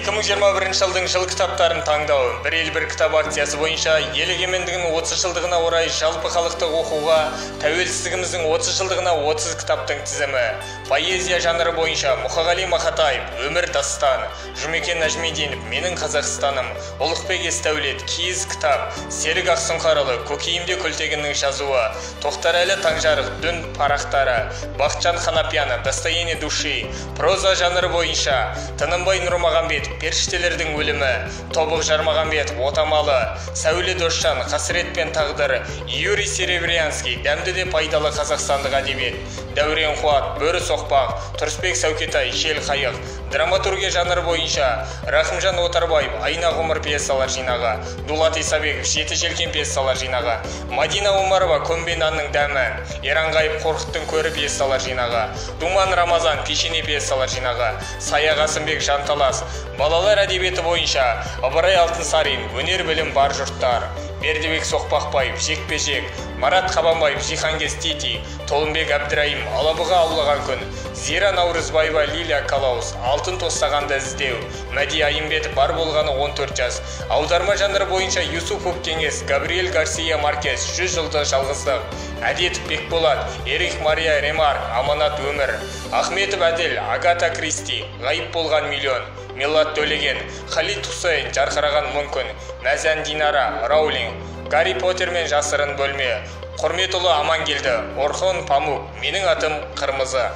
2021 жылдың жыл кітаптарын таңдау «Бір ел, бір кітап» акциясы бойынша ел егемендігінің 30 жылдығына орай жалпы халықтық оқуға тәуелсіздігіміздің 30 жылдығына 30 кітаптың тізімі. Поэзия жанры бойынша Мұқағали Мақатаев «Өмір дастан», Жұмекен Нәжмеденов «Менің Қазақстаным», Ұлықбек Есдәулет «Киіз кітап», Серік Ақсұңқарұлы «Көкейімде Күлтегіннің жазуы», Тоқтарәлі Таңжарық «Дүн парақтары», Бақытжан Қанапиянов «Достояние души». Проза жанры бойынша Тынымбай Нұрмағамбет «Періштелердің өлімі», Тобық Жармағамбетов «Отамалы», Сәуле Досжан «Қасірет пен тағдыр», Юрий Серебрянский «Дәмді де пайдалы қазақстандық әдебиет», Дәурен Қуат «Бөрі соқпақ», Тұрысбек Сәукетай «Жел қайық». Драматургия жанры бойынша Рахымжан Отарбаев «Айна ғұмыр» пьесалар жинағы, Дулат Исабеков «Жеті желкен» пьесалар жинағы, Мадина Омарова «Көмбе нанның дәмі», Еранғайып «Қорқыттың көрі» пьесалар жинағы, Думан Рамазан «Пешене» пьесалар жинағы, Сая Қасымбек «Жанталас». Балалар әдебиеті бойынша Ыбырай Алтынсарин «Өнер білім бар жұрттар», Бердібек Соқпақбаев «Жекпе-жек», Марат Қабанбаев «Жиһангез Тити», Толымбек Әбдірайым «Алабұға аулаған күн», Зира Наурызбаева «Лилия Калаус», «Алтын тостағанды іздеу», Мәди Айымбетов «Бар болғаны 14 жас». Аударма жанры бойынша Юсупов Кеңес Габриэль Гарсия Маркес «100 жылдық жалғыздық», Әдетов Бекболат Эрих Мария Ремарк «Аманат өмір», Ахметов Әділ Агата Кристи «Ғайып болған миллион», Милат Төлеген Халид Хусейн «Жарқыраған мың күн», Мәзән Динара Роулинг «Гарри Поттер мен жасырын бөлме», Құрметұлы Амангелді Орхон Памук «Менің атым Қырмызы».